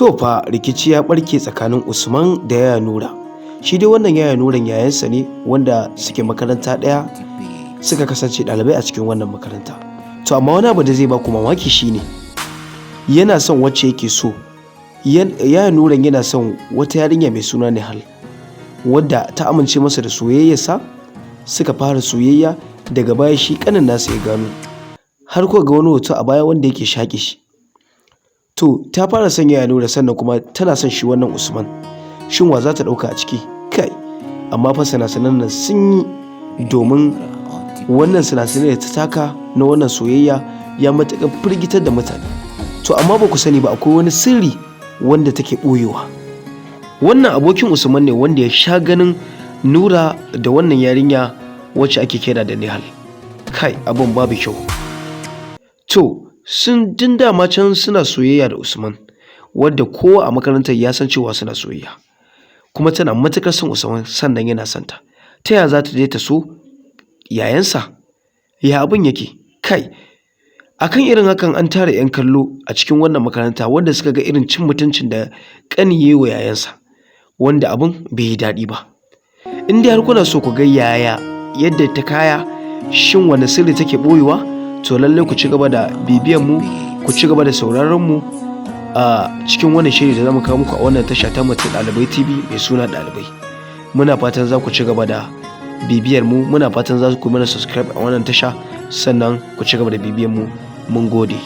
To fa, rikici ya barke tsakanin Usman da Yaya Nura. Shi dai wannan Yaya Nuran yayansa ne wanda suke makaranta ɗaya, suka kasance ɗalibai a cikin wannan makaranta. To amma wani abu da zai baku mamaki shine yana son wacce yake so. Yaya Nuran yana son wata yarinya mai suna Nihal, wadda ta amince masa da soyayyarsa, suka fara soyayya. Daga baya shi ƙanin nasa ya gano. Har kuka ga wani hoto a baya wanda yake shaƙe shi. To ta fara son Yaya Nura, sannan kuma tana son shi wannan Usman. Shin wa za ta ɗauka a ciki? Kai, amma fa sanasanan nan sun yi, domin wannan sanasanai da ta taka na wannan soyayya ya matuƙar firgitar da mutane. To amma ba ku sani ba, akwai wani sirri wanda take ɓoyewa. Wannan abokin Usman ne wanda ya sha ganin Nura da wannan yarinya wacce ake kira da Nihal. Kai, abin babu kyau. To sun tun dama can suna soyayya da Usman, wadda kowa a makarantar ya san cewa suna soyayya, kuma tana matuƙar son Usman, sannan yana son ta. Ta yaya za ta je ta so yayansa? Ya abin yake? Kai, akan irin hakan an tara 'yan kallo a cikin wannan makaranta wanda suka ga irin cin mutuncin da ƙani ya yi wa yayansa, wanda abin bai yi daɗi ba. In dai har kuna so ku ga yaya yadda ta kaya, shin wane sirri take ɓoyewa, to lallai ku ci gaba da bibiyan mu, ku ci gaba da sauraron mu a cikin wannan shiri da zamu kawo muku a wannan tasha ta mu ta Ɗalibai TV mai suna Ɗalibai. Muna fatan za ku ci gaba da bibiyar mu, muna fatan za ku mana subscribe a wannan tasha, sannan ku ci gaba da bibiyan mu. Mun gode.